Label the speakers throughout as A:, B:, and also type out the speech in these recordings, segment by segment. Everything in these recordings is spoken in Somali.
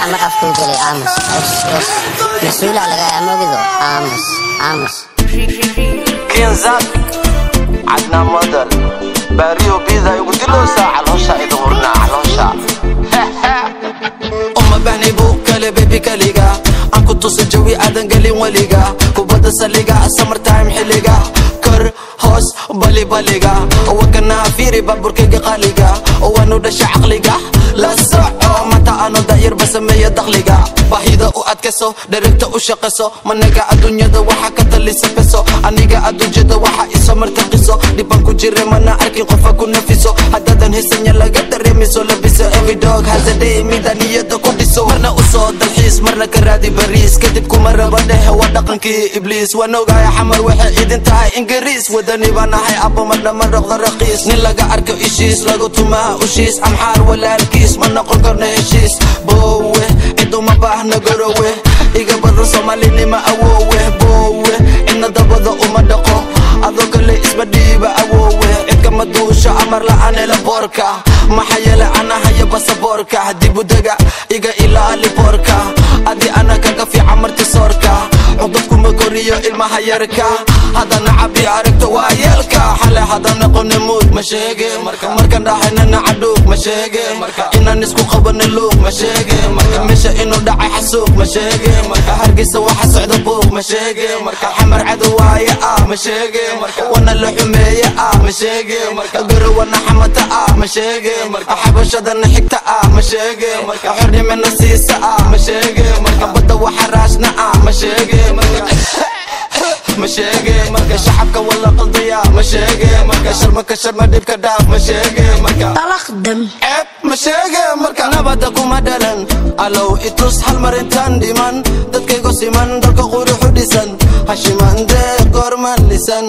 A: Ama afkuu gelay. Aamus, mas-uulaa laga amogido. Aamus, aamus.
B: Kinzad Cadnaa Model Baariyo Biida igu dilowsaa, caloosha idin hurnaa caloosha.
C: Uma baahni buuq kale, baby, kaliga aan ku tusa jawi aadan gelin weliga. Kubadda saliga, summertime xilliga, kor hoos bali baliga, wakanaa fiiri baaburkayga qaaliga. Waanu dhasha caqliga la soco, mata aanu da'yarba sameeya dakhliga. Baahida u adkayso, dherigta u shaqayso, managa adduunyada waxa ka talisa beso. Aniga adduunyada waxa isoo martaqiso, dhibaan ku jira mana arkin qofa ku nafiso. Haddaadan haysanya laga dareemiso labiso. Every dog has a day, mida niyada ku dhiso. Marna u soo dalxiis, marna ka raadi bariis, kadib kuma raba dheh, waa dhaqankii ibliis. Waan ogahay Xamar waxay idin tahay Ingiriis. Wadani baan ahay abbo, marna ma noqdo raqiis. Nin laga arko ishiis lagu tumaa ushiis, Amxaar walaalkiis ma noqon karno heshiis. Boowe, cid uma baahna garowe, iga badan Soomaalinima awoowe. Boowe, cidna dabada uma dhaqo, adoo kale isma dhiiba awoowe. Cidkama duusho amar la'aan ele boorka, maxaa yeele ana haya basaboorka. Dibu dega, iga ilaali boorka, adi ana kaga fiican marti soorka. Cudud kuma koriyo ilmaha yarka, haddana cabi aragto waa yeelka. Xale hadda noqoni muud ma sheege, markaan dhahayna cadhuug ma sheege, inaan isku qabani luuq ma sheege, meesha inuu dhacay xasuuq ma sheege, Hargeysa waxa socda buuq ma sheege, Xamar cadow waaye ah ma sheege, wana la xumeeye ah ma sheege, Garowana xamata ah ma sheege, Xabashadana xigta ah ma sheege, xornimana siisa ah ma sheege, badda waxa raasna ah ma sheege, ma sheege. Marka shacabka wala qaldaya ma sheege, marka sharma ka sharma dhibka dhaaf ma sheege, marka
D: Dalaqdam.
C: Ceeb ma sheege, marka nabada kuma dhalan. Allow itus hal mar intaan dhiman, dadkaygo siman, dalka quruxu dhisan, hashiman deeq goorman lisan.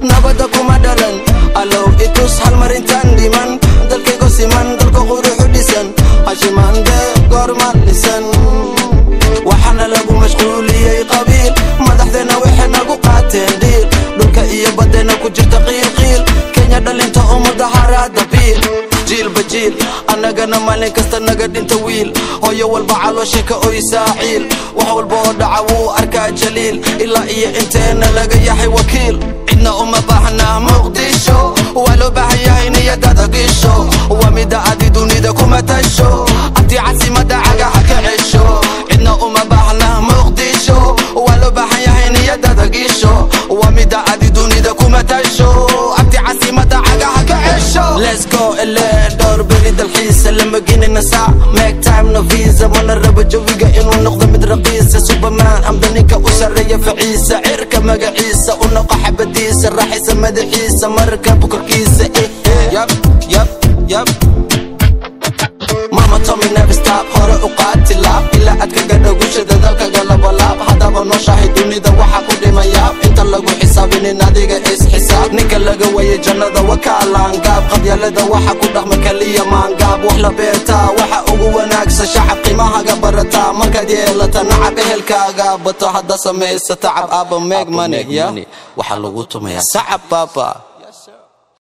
C: Nabada kuma dhalan. Allow itus hal mar intaan dhiman, dalkaygo siman, dalka quruxu dhisan, hashiman deeq goorman lisan. Waxaana lagu mashquuliyey qabiil, madaxdeena waxay nagu qaateen dhiil, dhulka iyo badeena ku jirta qiilqiil. Kenya dhalinta oo mudaharaada biil, jiilba jiil annagana maalin kasta naga dhinta wiil. Hooyo walba caloosha ka oysaa ciil, wax walba oo dhaca wuu arkaa Jaliil. Ilaa iyo inteena laga yahay wakiil, cidna uma baahna. Muqdisho waa loo baahan yahay, niyadada gisho, waa mida adi dunida kuma tasho. Abti, casimada cagaha ka cesho, cidna uma baahna. Muqdisho waa loo baahan yahay, niyadada gisho, waa mida adi dunida kuma tasho. Abti, casimada cagaha ka cesho. Let's go ele dhowr beri dalxiisa, lama genina saac, make time, no visa. Mana rabo jawiga inuu noqdo mid raqiisa. Superman amda ninka u sarreeya faciisa, cirka magaciisa u noqo xabadiisa, raaxaysa madaxiisa, marka bukorkiisa eh eh. Yap yap yap. Mama told me never stop, hore u qaati laab, ilaa aad kaga dhowgusha dadaalkaga labalaab. Haddaba nooshahay dunida waxaa ku dhimayaab, inta lagu xisaabinin adiga is xisaab. Ninka laga waayay jannada wakaalaan gaab, qabyaalada waxa ku dhaqma kaliya maangaab. Wax la beertaa waxa ugu wanaagsan, shacab qiimahaga barataa, markaad yeelata nacab ehelkaaga bato. Hadda samaysa tacab aaba, make money ya, waxaa lagu tumayaa sacab baaba.